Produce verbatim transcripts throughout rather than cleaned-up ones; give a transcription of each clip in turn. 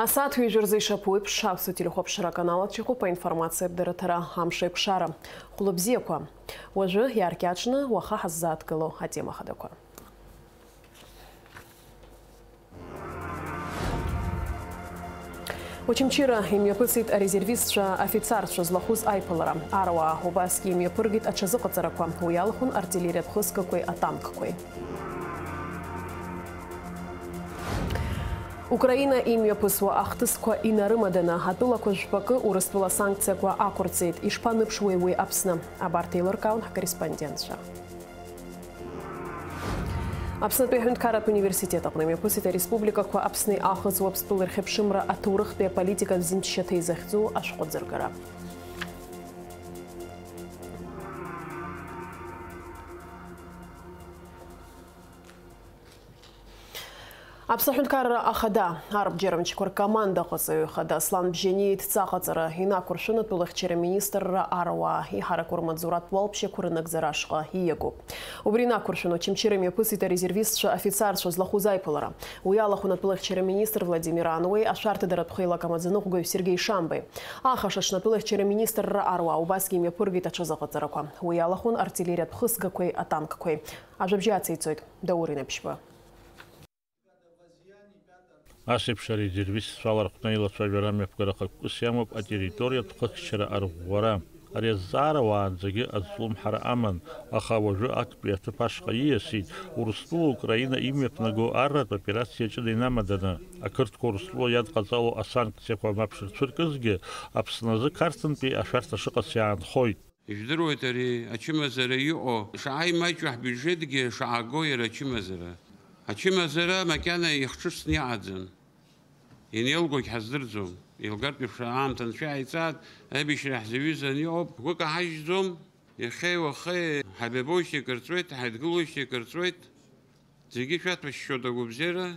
Асааҭ ҩажәа рзы ишаԥу еиԥш, Аԥсуа телехәаԥшра аканал аҿы иҟоуп аинформациатә дырраҭара Амш аиқәшара. Хәлыбзиақәа. Уажәы иааркьаҿны уаха ҳаззааҭгыло атема хадақәа. Очамчыра имҩаԥысит арезервистцәа афицарцәа злахәыз аиԥылара. Аруаа убасгьы имҩаԥыргеит аҽазыҟаҵарақәа, уи алахәын артиллериатә хысгақәеи атанкқәеи. Украина имҩаԥысуа ахҭысқәа инарымаданы, атәылақәа жәпакы Урыстәыла санкциақәа ақәырҵеит. Ишԥаныԥшуеи уи Аԥсны? Абарҭ еилыркаауан ҳкорреспондентцәа. Аԥснытәи аҳәынҭқарратә университет аҟны имҩаԥысит ареспубликақәа Аԥсни Аахыҵ Уаԥстәылеи рхьыԥшымра аҭоурыхтәи аполитика азинччаҭа изахьӡу ашәҟәы ӡыргара. Аԥсны аҳәынҭқарра ахада, арбџьар мчқәа ркоманда аҟаҵаҩы ахада Аслан Бжьаниа идҵа аҟаҵара инақәыршәаны атәылахьчара министрра аруаа иҳараку рмаҵзуратә уалԥшьақәа рынагӡара ашҟа ииагоуп. Убри инақәыршәаны Очамчыра имҩаԥысит арезервистцәа афицарцәа злахәыз аиԥылара. Уи алахәын атәылахьчара министр Владимир Ануеи ашәарҭадаратә хеилак амаӡаныҟәгаҩ Сергеи Шамбеи. Ахашаҽны атәылахьчара министрра аруаа убасгьы имҩаԥыргеит аҽазыҟаҵарақәа. Уи алахәын артиллериатә хысгақәеи атанкқәеи. Ажәабжь ацеиҵоит Даур Инаԥшьба. Ас еиԥш арезервистцәа алархәны аилацәажәара мҩаԥгара хықәкыс иамоуп атерриториатә хыхьчара арӷәӷәара. Ари азҵаара уаанӡагьы азҿлымҳара аман, аха уажәы актәи аҭыԥ ашҟа ииасит, Урыстәыла Украина имҩаԥнаго арратә операциа ҷыда инамаданы. Ақырҭқәа Урыстәыла иадҟаҵало асанкциақәа мап шырцәыркызгьы, Аԥсны азы Қарҭынтәи ашәарҭа шыҟац иаанхоит. Ижәдыруеит ари ачымазара иҟоу, шаҟа имаҷу ҳбиуџьетгьы шаҟа агоу иара ачымазара. Ачымазара макьана ихҽыҽны иҟаӡам. Инеилгогь ҳаздырӡом. Еилгартә еиԥш аамҭа анцәа иааиҵааит, аибашьра ҳзаҩызан иҟоуп, ҳгәы каҳажьӡом. Иахьеи уахеи ҳаибабоижьҭеи акыр ҵуеит, ҳаидгылоижьҭеи акыр ҵуеит. Зегьы шәаҭәашьшьоит агәабзиара,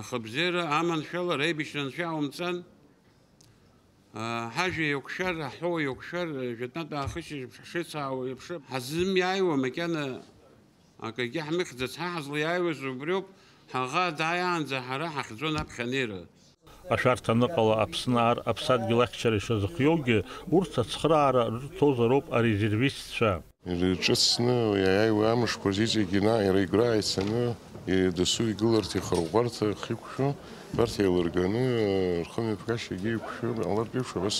ахыԥзиара, аманшәалара, аибашьра анцәа иаумҵан. Ҳажәа еиқәшәар, аҳәоу еиқәшәар, жәытәнатә аахыччаҿ ҳшеицаауа еиԥш, ҳазымиааиуа макьана акагьы ҳмыхьӡац, ҳа ҳазлаиааиуаз убриоуп, ҳаӷа дааиаанӡа ҳара ҳахьӡон аԥхьанеира. Ашәарҭа аныҟала Аԥсны ар аԥсадгьыл ахьчара ишазыхиоугьы, урҭ ацхыраара рырҭозароуп арезервистцәа. Ирҿыцны иааиуа амшқәа зегьы наҟ иара игәра ааицаны, дасу игыларҭа, ихырӷәӷәарҭа ахьықәшәо, убарҭ еилырганы, рхымҩаԥгашьагьы иқәшәо, ҟалартә еиԥш, абас,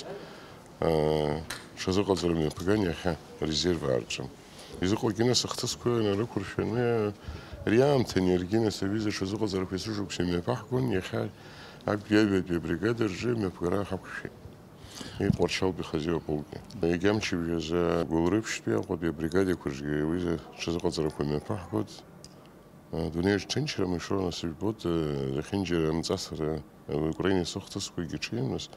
аа, ҽазыҟаҵара мҩаԥган иахьа, резерв аарҿын. Изыҟоугьы нас ахҭысқәа нарықәыршәаны, ари аамҭан иаргьы нас аҩыза ҽазыҟаҵарақәа есышықәса имҩаԥаҳгон, иахьа актәи ҩажәатәи абригада рҿы мҩаԥгара ҳақәшәеит. Иҟоу Тҟәарчалтәи хазы иҟоугьы. Егьа амчыбжь азы Гәылрыԥшьтәи Аҟәатәи абригадақәа рҿгьы уи ҽазыҟаҵарақәа мҩаԥаҳгоит. Адунеи аҿы ҭынчра мышоура нас ижәбоит, зехьынџьара амҵасра Украина исыхҭысқәагьы ҽеим нас,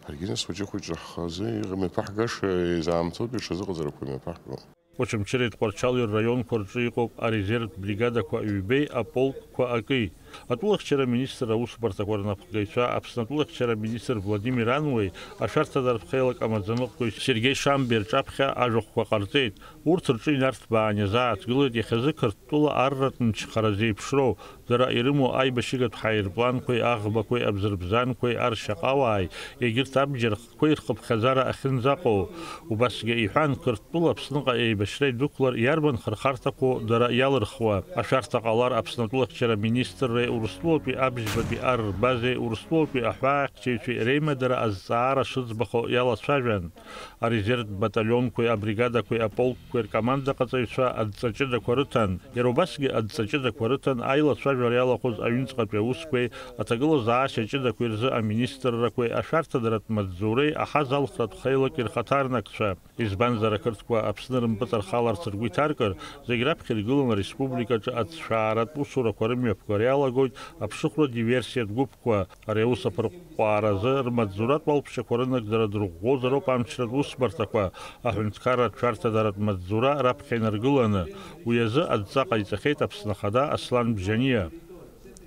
ҳаргьы нас хәыҷы-хәыҷы ҳхазы иҟам иаԥаҳгаша изаамҭоуп ҽазыҟаҵарақәа мҩаԥаҳго. Очамчыреи Тҟәарчали рраионқәа рҿы иҟоуп арезервтә бригадақәа ҩбеи аполкқәа аки. Атәылахьчара министр аусбарҭақәа рнапхгаҩцәа Аԥсны атәылахьчара министр Владимир Ануеи ашәарҭадаратә хеилак амаӡаныҟәгаҩ Сергеи Шамбеи рҿаԥхьа ажәахәқәа ҟарҵеит. Урҭ рҿы инарҭбаан иазааҭгылеит иахьазы Қырҭтәыла арратә мчхара зеиԥшроу, дара ирымоу аибашьыгатә ҳаирпланқәеи аӷбақәеи абзырбзанқәеи аршьаҟауааи, егьырҭ абџьар хкқәеи рхыԥхьаӡара ахьынӡаҟоу. Убасгьы иҳәан, Қырҭтәыла Аԥсныҟа еибашьра идәықәлар иарбан хырхарҭақәоу дара иалырхуа. Ашәарҭа ҟалар Аԥсны атәылахьчара министрреи Урыстәылатәи абжьбатәи ар рбазеи Урыстәылатәи аҳәаахьчаҩцәеи реимадара азҵаара шыӡбахо иалацәажәан. Арезервтә баталионқәеи абригадақәеи аполкқәеи ркомандаҟаҵаҩцәа адҵа ҷыдақәа рыҭан, иара убасгьы адҵа ҷыдақәа рыҭан аилацәажәара иалахәыз аҩныҵҟатәи аусқәеи аҭагылазаашьа ҷыдақәеи рзы аминистррақәеи ашәарҭадаратә маҵзуреи аҳазалхратә хеилаки рхаҭарнакцәа. Избанзар, ақырҭқәа Аԥсны рымпыҵархаларц ргәы иҭаркыр, зегь раԥхьа иргыланы ареспубликаҿы аҭшәааратә усурақәа рымҩаԥгара иалагоит аԥшыхәра диверсиатә гәыԥқәа. Ари аус аԥырҟәҟәааразы рмаҵзуратә уалԥшьақәа рынагӡара дырӷәӷәозароуп амчратә усбарҭақәа, аҳәынҭқарратә шәарҭадаратә маҵзура раԥхьа инаргыланы. Уи азы адҵа ҟаиҵахьеит Аԥсны Ахада Аслан Бжьаниа.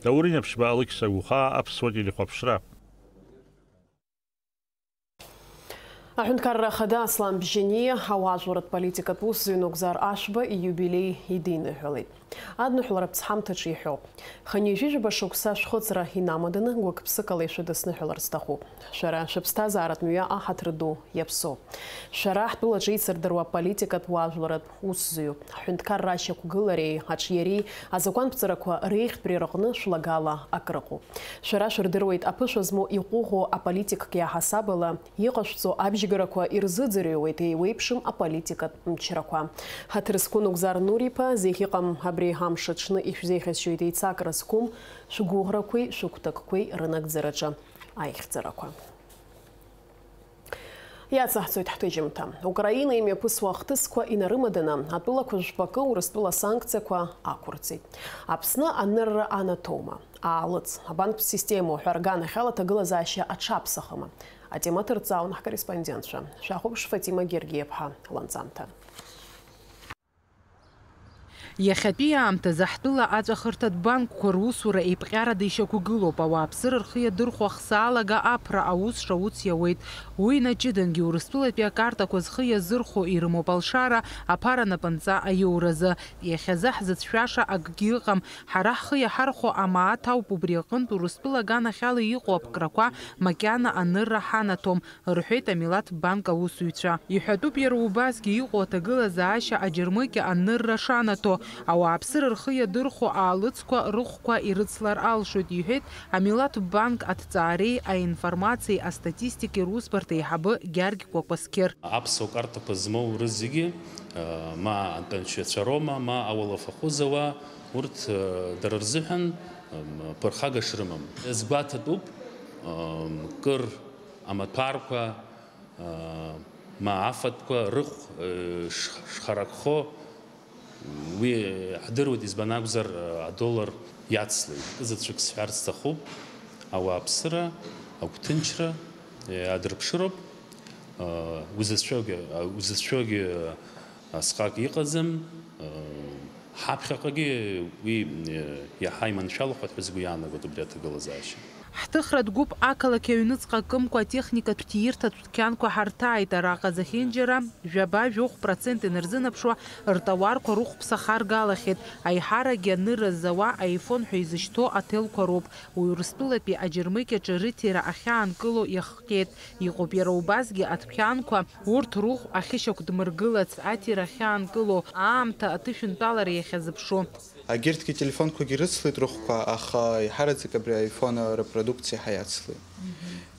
Даур Инаԥшьба, Алықьса Гәхаа, Аԥсуа телехәаԥшра. Аҳәынҭқарра Ахада Аслан Бжьаниа ауаажәларратә политикатә ус зыҩны Гәзар Ашәба ииубилеи идиныҳәалеит. Адныҳәаларатә ԥсҳамҭаҿы иҳәоуп. Хынҩажәижәаба шықәса шәхыҵра инамаданы гәык-ԥсыкала ишәыдысныҳәалар сҭахуп. Шәара шәыԥсҭазааратә мҩа аҳаҭыр ду иаԥсоуп. Шәара ҳтәылаҿы исырдыруа политикатә уаажәларатә усзуҩуп. Ҳҳәынҭқарра ашьақәгылареи аҿиареи азакәанԥҵарақәа реихьтәреи рҟны шәлагала акрыҟоуп. Шәара шәырдыруеит аԥышәа змоу иҟәыӷоу аполитикк иаҳасабала иҟашәҵо абжьгарақәа ирзыӡырҩуеит еиуеиԥшым аполитикатә мчрақәа. Ҳаҭыр зқәу Нугзар Нури-иԥа, зегь ыҟам абри амш аҽны ишәзеиӷьасшьоит еицакра зқәым шәгәыӷрақәеи шәыгәҭакқәеи рынагӡараҿы аихьӡарақәа. Иацаҳҵоит ҳҭыжьымҭа. Украина имҩаԥысуа ахҭысқәа инарымаданы, атәылақәа жәпакы Урыстәыла санкциақәа ақәырҵеит. Аԥсны анырра анаҭома? Аалыҵ, абанктә система уҳәа рганахьала аҭагылазаашьа аҽаԥсахыма? Атема ҭырҵаауан ҳкорреспондентцәа. Шәахәаԥш Фатима Гергиаԥҳа ланҵамҭа. Иахьатәи аамҭазы ҳтәыла аҵәахырҭатә банкқәа русура еиԥҟьарада ишьақәгылоуп, ауааԥсыра рхы иадырхәо ахсаалага аԥра аус шауц иауеит. Уи наҷыдангьы Урыстәылатәи акартақәа зхы иазырхәо ирымоуп алшара аԥара напынҵа аиуразы. Иахьазы ҳзыцәшәаша акгьы ыҟам, ҳара ҳхы иаҳархәо амааҭ ауп, убри аҟынтә Урыстәыла аганахьала иҟоу аԥкрақәа макьана анырра ҳанаҭом, рҳәеит амилаҭ банк аусзуҩцәа. Иҳәатәуп иара убасгьы иҟоу аҭагылазаашьа аџьармыкьа анырра шанаҭо, ауааԥсыра рхы иадырхәо аалыҵқәа рыхәқәа ирыцлар алшоит, иҳәеит амилаҭ банк аҭҵаареи аинформациеи астатистикеи русбарҭа аиҳабы Гьаргь Кәакәасқьыр. Аԥсуа картақәа змоу рызегьы, ма антәанчҩацәа роума, ма ауалафахәы зауа, урҭ, дара рзыҳәан, ԥырхага шрымам. Иазгәаҭатәуп, кыр амаҭәарқәа, ма афатәқәа рыхә, ш-, шхаракхо, уи ҳдыруеит, избан акәзар, адоллар иацлеит. Заҵәык сҳәарц сҭахуп, ауааԥсыра, агәҭынчра, адырԥшыроуп, узыцәшәогьы, узыцәшәогьы асҟак иҟаӡам, ҳаԥхьаҟагьы уи иаҳа иманшәалахоит ҳәа сгәы иаанагоит убри аҭагылазаашьа. Ҳҭыхратә гәыԥ ақалақь аҩныҵҟа акымкәа атехникатә ҭиирҭатә дәқьанқәа ҳарҭааит, араҟа зехьынџьара жәаба-жәохә процент инарзынаԥшуа ртауарқәа рыхәԥса харгалахьеит, аиҳарагьы анырра зауа аифон ҳәа изышьҭоу аҭелқәа роуп, уи Урыстәылатәи аџьармыкьаҿы рыҭира ахьаанкыло иахҟьеит, иҟоуп иара убасгьы адәқьанқәа, урҭ рыхә ахьышьақәдмыргылац аҭира ахьаанкыло аамҭа аҭышәынтәалара иахьазыԥшу. Агьырҭгьы ателефонқәагьы рыцлеит рыхәқәа, аха еиҳараӡак абри аифон рыпродукциа еиҳа иацлеит.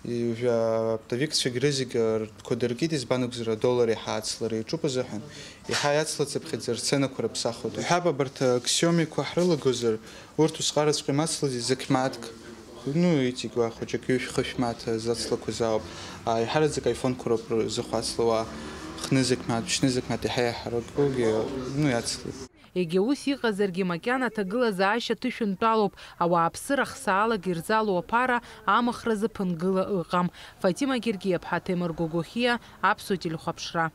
Уажәы аоптовикцәагь рызегь ртәқәа дыркит, избан акәзар, адоллар еиҳа ацлара иаҿуп азыҳәан, еиҳа иацлацыԥхьаӡа рценақәа рыԥсахуеит. Иҳәап, абарҭ аксиомикқәа ҳрылагозар, урҭ усҟараҵәҟьа имацлази, зықь мааҭк, ну, иҵегь уа хәыҷык ҩышә-хышә мааҭ зацлақәаз ауп. Еиҳараӡак аифонқәа роуп зыхәацлауа, хнызқь мааҭ, ԥшьнызқь мааҭ, еиҳа иаҳаракугьы, ну, иацлеит. Егьа ус иҟазаргьы, макьана аҭагылазаашьа ҭышәынтәалоуп, ауааԥсыра ахсаалак ирзалоу аԥара амыхразы ԥынгыла ыҟам. Фатима Гергиаԥҳа, Ҭемыр Гогохиа, Аԥсуа телехәаԥшра.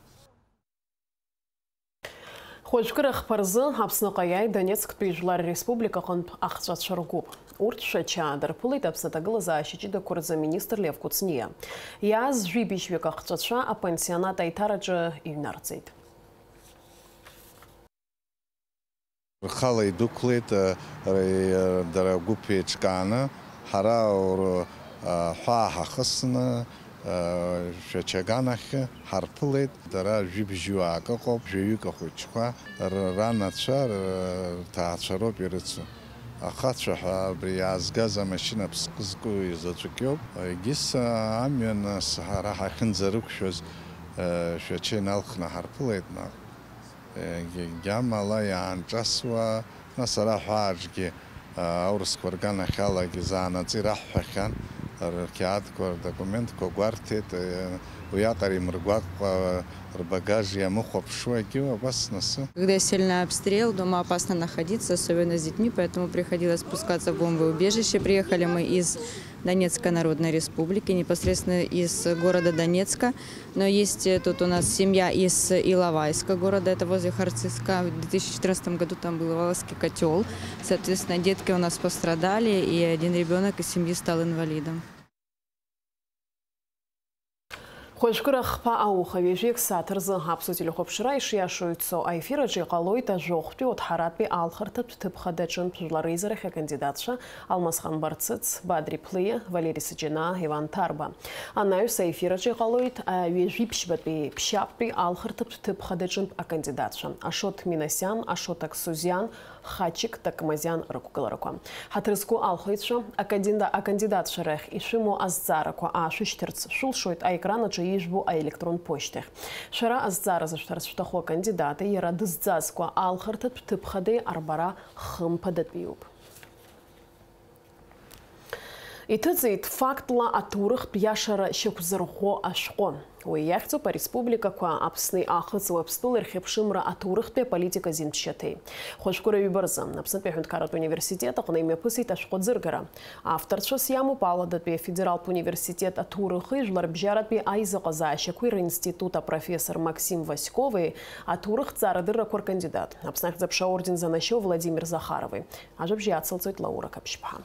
Хәажәкыра хԥа рзы Аԥсныҟа иааит Донецктәи Жәлар Республика аҟынтә ахҵәацәа ргәыԥ. Урҭ Шәача дырԥылеит Аԥсны аҭагылазаашьа ҷыдақәа рзы аминистр Лев Кәыҵниа. Иааз жәибжьҩык ахҵәацәа апансионат аиҭараҿы иҩнарҵеит. Рхала идәықәлеит, ы, р-, ы, дара гәыԥ еиҿкааны, ҳара ур-, ы, ҳәаа ҳахысны, ы, Шәача аганахь ҳарԥылеит. Дара жәибжьуаак ыҟоуп, жәаҩык ахәыҷқәа, р-, ранацәа, р-, рҭаацәа роуп ирыцу. Ахацәа ҳәа абри иаазгаз амашьына ԥсҟы зку заҵәык иоуп. Егьыс, ы, амҩан, ы, с-, ҳара ҳахьынӡарықәшәоз, ы, Шәача иналхны ҳарԥылеит наҟ. Егьа-, гьама ала иаанҿасуа, нас ара ҳәааҿгьы, а, аурысқәа рганахьалагьы заанаҵ ираҳҳәахьан, рқьаадқәа, рдокументқәа гәарҭеит, э, уиаҟара имыргәаҟкәа, рбагаж иамыхәаԥшуагьы, абас насы. Когда сильный обстрел, дома опасно находиться, особенно с детьми, поэтому приходилось спускаться в бомбоубежище. Приехали мы из Донецкой Народной Республики, непосредственно из города Донецка. Но есть, э, тут у нас семья из Иловайска города, это возле Харциска. В две тысячи четырнадцатом году там был Иловайский котёл. Соответственно, детки у нас пострадали, и один ребёнок из семьи стал инвалидом. Хәажәкыра хԥа ауха ҩажәи сааҭ рзы Аԥсуа телехәаԥшра ишиашоу ицо аефир аҿы иҟалоит Ажәохәтәи Оҭҳаратәи алхырҭатә ҭыԥ хадаҿынтә жәлар реизарахь акандидатцәа Алмасхан Барцыц, Бадри Ԥлиа, Валери Сыҷанаа, Иван Ҭарба. Анаҩс аефир аҿы иҟалоит ҩажәи ԥшьбатәи ԥшьаҟтәи алхырҭатә ҭыԥ хадаҿынтә акандидатцәа Ашот Минасиан, Ашот Аксузиан, Хачик Такмазиан рықәгыларақәа. Ҳаҭыр зқәу алхыҩцәа, акандида-, акандидатцәа рахь ишәымоу азҵаарақәа аашәышьҭырц шәылшоит аекран аҿы ижәбо аелектрон ԥошьҭахь. Шәара азҵаара зышәҭарц шәҭаху акандидати иара дызҵазкуа алхырҭатә ҭыԥ хадеи арбара хымԥадатәиуп. Иҭыҵит фактла аҭоурыхтә иашара шьақәзырӷәӷәо ашәҟәы. Уи иахьӡуп ареспубликақәа Аԥсни Аахыҵ Уаԥстәылеи рхьыԥшымра аҭоурыхтәи аполитика зинтшьаҭеи. Хәажәкыра ҩба рзы Аԥснытәи аҳәынҭқарратә университет аҟны имҩаԥысит ашәҟәы аӡыргара. Авторцәас иамоуп Аладатәи афедералтә университет аҭоурыхи жәларбжьаратәи аизыҟазаашьақәеи ринститут апрофессор Максим Васькови, аҭоурыхҭҵаарадыррақәа ркандидат, Аԥсны ахьӡ-аԥша аорден занашьоу Владимир Захарови. Ажәабжь иацылҵоит Лаура Қаԥшьԥҳа.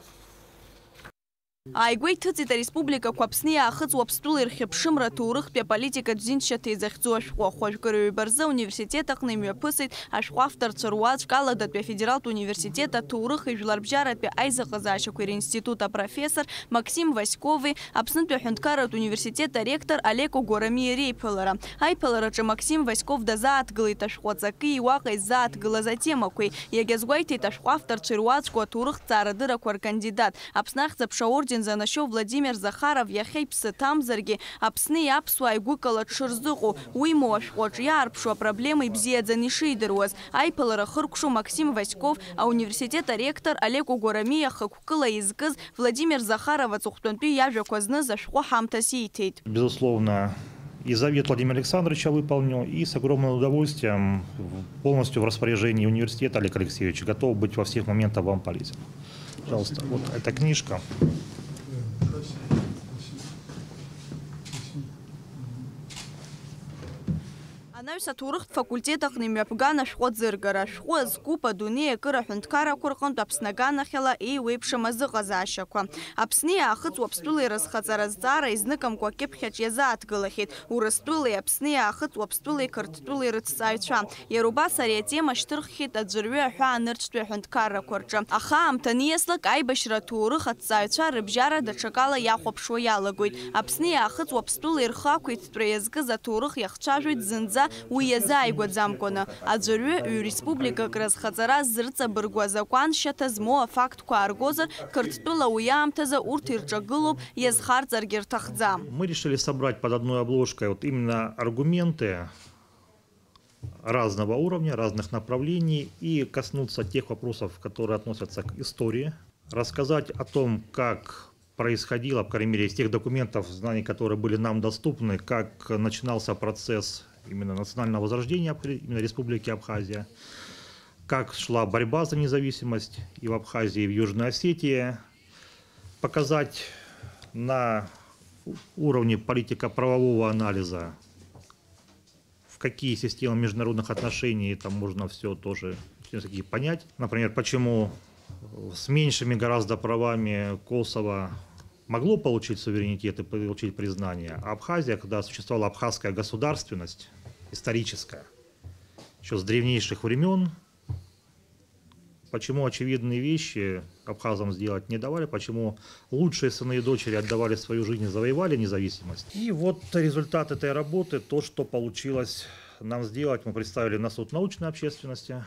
Ааигәа иҭыҵит ареспубликақәа Аԥсни Аахыҵ Уаԥстәылеи рхьыԥшымра аҭоурыхтәи аполитикатә зинтшьаҭеи захьӡу ашәҟәы. Хәажәкыра ҩба рзы ауниверситет аҟны имҩаԥысит ашәҟәы авторцәа руаӡәк Аладатәи афедералтә университет аҭоурыхи жәларбжьаратәи аизыҟазаашьақәеи ринститут апрофессор Максим Васькови Аԥснытәи аҳәынҭқарратә университет аректор Олеко Гуарамиа реиԥылара. Аиԥылараҿы Максим Васьков дазааҭгылеит ашәҟәы аҵаки уаҟа иззааҭгылаз атемақәеи. Иагьазгәеиҭеит ашәҟәы авторцәа ируаӡәку аҭоурыхҭҵаарадыррақәа ркандидат, Аԥсны ахьӡ-аԥша аорден занашьоу Владимир Захаров иахьа иԥсы ҭамзаргьы, Аԥсни аԥсуааи гәыкала дшырзыҟоу, уимоу ашәҟәы аҿы иаарԥшу апроблема ибзиаӡаны ишидыруаз. Аиԥылара ахыркәшо Максим Васьков, ауниверситет аректор Олеко Гуарамиа хықәкыла изкыз Владимир Захаров аҵыхәтәантәи иажәақәа зныз ашәҟәы ҳамҭас ииҭеит. Безусловно, и завет Владимира Александровича выполню, и с огромным удовольствием в-, полностью в распоряжении университета, Олег Алексеевич, готов быть во всех моментах вам полезен. Пожалуйста, вот эта книжка. Анаҩс аҭоурыхтә факультет аҟны имҩаԥган ашәҟәы аӡыргара. Ашәҟәы азкуп адунеи акыр аҳәынҭқаррақәа рҟынтә Аԥсны аганахьала еиуеиԥшым азыҟазаашьақәа. Аԥсни Аахыҵ Уаԥстәылеи рызхаҵара азҵаара изныкымкәа акьыԥхь аҿы иазааҭгылахьеит Урыстәылеи Аԥсни Аахыҵ Уаԥстәылеи Қырҭтәылеи рыҭҵааҩцәа. Иара убас ари атема шьҭырххьеит аӡәырҩы аҳәаа нырцәтәи аҳәынҭқаррақәа рҿы. Аха аамҭа аниаслак, аибашьра аҭоурых аҭҵааҩцәа рыбжьара даҽакала иахәаԥшуа иалагоит. Аԥсни Аахыҵ Уаԥстәылеи рхы ақәиҭтәра иазкыз аҭоурых иахцәажәоит зынӡа уи иазааигәаӡамкәаны. Аӡәырҩы ҩ-республикак разхаҵара ззырҵабыргуа азакәан шьаҭа змоу афактқәа ааргозар, Қырҭтәыла уи аамҭазы урҭ ирҿагылоуп, иазхарҵаргьы рҭахӡам. Мы решили собрать под одной обложкой вот именно аргументы разного уровня, разных направлений и коснуться тех вопросов, которые относятся к истории, рассказать о том, как происходило, по крайней мере, из тех документов, знаний, которые были нам доступны, как начинался процесс именно национального возрождения Абх-, именно Республики Абхазия, как шла борьба за независимость и в Абхазии, и в Южной Осетии, показать на уровне политико-правового анализа, в какие системы международных отношений там можно все тоже, все-таки понять. Например, почему, э, с меньшими гораздо правами Косово могло получить суверенитет и получить признание, а Абхазия, когда существовала абхазская государственность историческая, еще с древнейших времен, почему очевидные вещи абхазам сделать не давали, почему лучшие сыны и дочери отдавали свою жизнь и завоевали независимость. И вот результат этой работы, то, что получилось нам сделать, мы представили на суд научной общественности.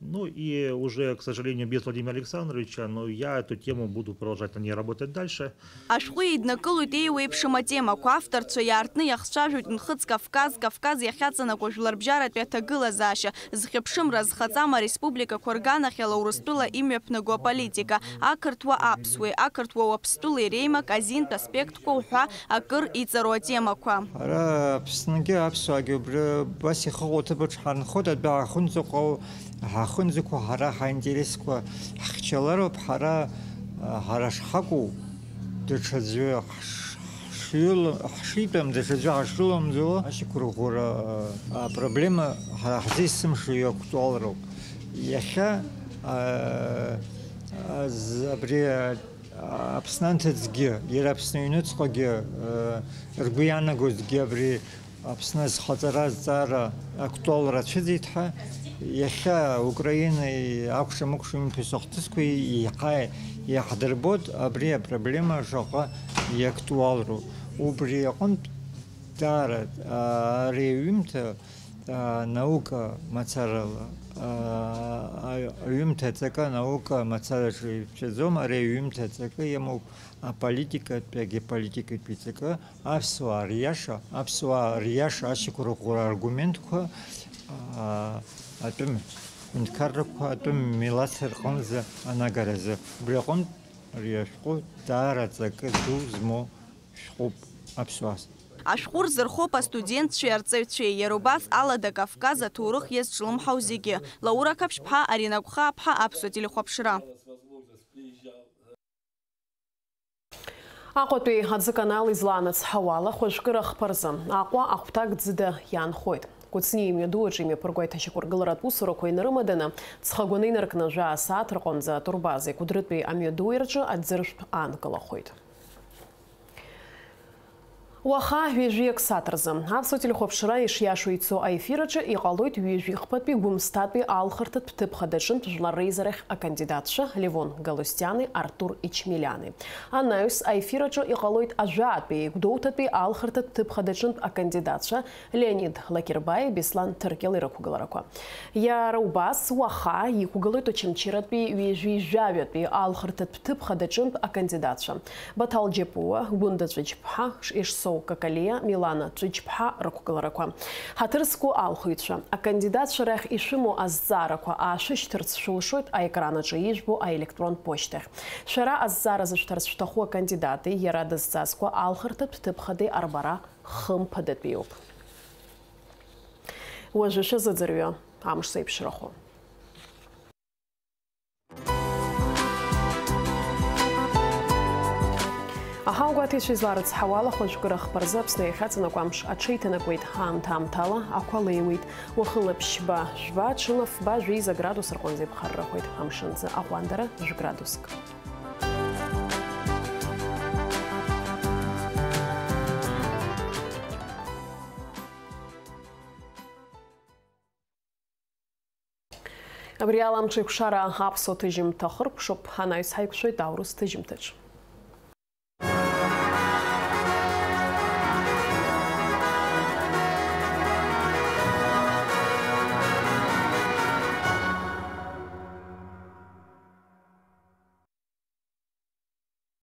Ну и уже, к сожалению, без Владимира Александровича, но я эту тему буду продолжать на ней работать дальше. Ашәҟәы еиднакылоит еиуеиԥшым атемақәа, авторцәа иаартны иахцәажәоит Нхыҵ Кавказ, Кавказ иахьаҵанакуа жәларбжьаратәи аҭагылазаашьа, зхьыԥшымра зхаҵам ареспубликақәа рганахьала Урыстәыла имҩаԥнаго аполитика, ақырҭуа аԥсуеи, ақырҭуа Уаԥстәылеи реимак, азинтә аспектқәа уҳәа акыр иҵару атемақәа. Ара Аԥсныгьы аԥсуаагьы убри убас ихыҟоу аҭыԥаҿ ҳанхоит, адәы ҳахынӡаҟоу, ҳахынӡақәоу ҳара ҳаинтересқәа ҳхьчалароуп, ҳара, ҳара шҳакәу, даҽаӡәы ҳш-, ҳшиула-, ҳшитәым, даҽаӡәы ҳашрыламӡо, ашьақәырӷәӷәара апроблема ҳара ҳзы есымша иактуалроуп. Иахьа, а, а, з-, абри, а, Аԥсны анҭыҵгьы, иара Аԥсны аҩныҵҟагьы, э, ргәы иаанагозгьы абри Аԥсны азхаҵара азҵаара актуалра ацәыӡит ҳәа, иахьа Украинеи акәша-мыкәша имҩаԥысо ахҭысқәа еиҳа иаҳдырбоит абри апроблема шаҟа иактуалроу. Убри аҟынтә даара, а, ари аҩымҭа, а, наука мацарала, а, а, аҩымҭа аҵакы анаука мацараҿы иԥҵәаӡом, ари аҩымҭа аҵакы иамоуп аполитикатәи, агеополитикатәи ҵакы, аԥсуаа риаша, аԥсуаа риаша ачықәырӷәӷәара аргументқәа, аа, атәым ҳәынҭқаррақәа, атәым милаҭ рҟынӡа анагаразы. Убри аҟынтә ари ашәҟәы даара ҵакы ду змоу шәҟәуп аԥсуаа. Ашәҟәы рзырхоуп астудентцәеи арҵаҩцәеи, иара убас Алада Кавказ аҭоурых иазҿлымҳау зегьы. Лаура Қаԥшьԥҳа, Арина Гәхааԥҳа, Аԥсуа телехәаԥшра. Аҟәатәи аӡы канал излаанацҳауа ала, хәажәкыра хԥа рзы Аҟәа ахәҭак ӡыда иаанхоит. Кәыҵниа имҩаду аҿы имҩаԥырго аиҭашьақәыргыларатә усурақәа инарымаданы, ҵхагәаны инаркны жәаа сааҭ рҟынӡа атурбазеи Кәыдрытәи амҩадуи рҿы аӡыршәтә аанкылахоит. Уаха ҩажәи акы сааҭ рзы Аԥсуа телехәаԥшра ишиашоу ицо аефир аҿы иҟалоит ҩажәи хԥатәи Гәымсҭатәи алхырҭатә ҭыԥ хадаҿынтә жәлар реизарахь акандидатцәа Левон Галустиани Артур Ичмелиани. Анаҩс аефир аҿы иҟалоит Ажәаатәи Гәдоуҭатәи алхырҭатә ҭыԥ хадаҿынтә акандидатцәа Леонид Лакербаи, Беслан Ҭыркьыл ирықәгыларақәа. Иара убас уаха иқәгылоит Очамчыратәи ҩажәи жәаҩатәи алхырҭатә ҭыԥ хадаҿынтә акандидатцәа Баҭал Џьапуа, Гәында Ҵәыџьԥҳа, Ешсоу Какалиа, Милана Ҵәыџьԥҳа рықәгыларақәа. Ҳаҭыр зқәу алхыҩцәа, акандидатцәа рахь ишәымоу азҵаарақәа аашәышьҭырц шәылшоит аекран аҿы ижәбо аелектронтә ԥошьҭахь. Шәара азҵаара зышәҭарц шәҭаху акандидати иара дызҵазкуа алхырҭатә ҭыԥ хадеи арбара хымԥадатәиуп. Уажәы шәазыӡырҩы амш зеиԥшрахо. Аҳауагәаҭеицәа изларыцҳауа ала, хәажәкыра хԥа рзы Аԥсны иахьаҵанакуа амш аҽеиҭанакуеит, аамҭа-аамҭала ақәа леиуеит. Уахынла ԥшьба, жәба, ҽынла фба, жәеиза градус рҟынӡа иԥхаррахоит, амшын аӡы аҟәандара жәградуск. Абри ала амҽеиқәшара аԥсуа ҭыжьымҭа хыркәшоуп, анаҩс ҳаиқәшәоит аурыс ҭыжьымҭаҿ.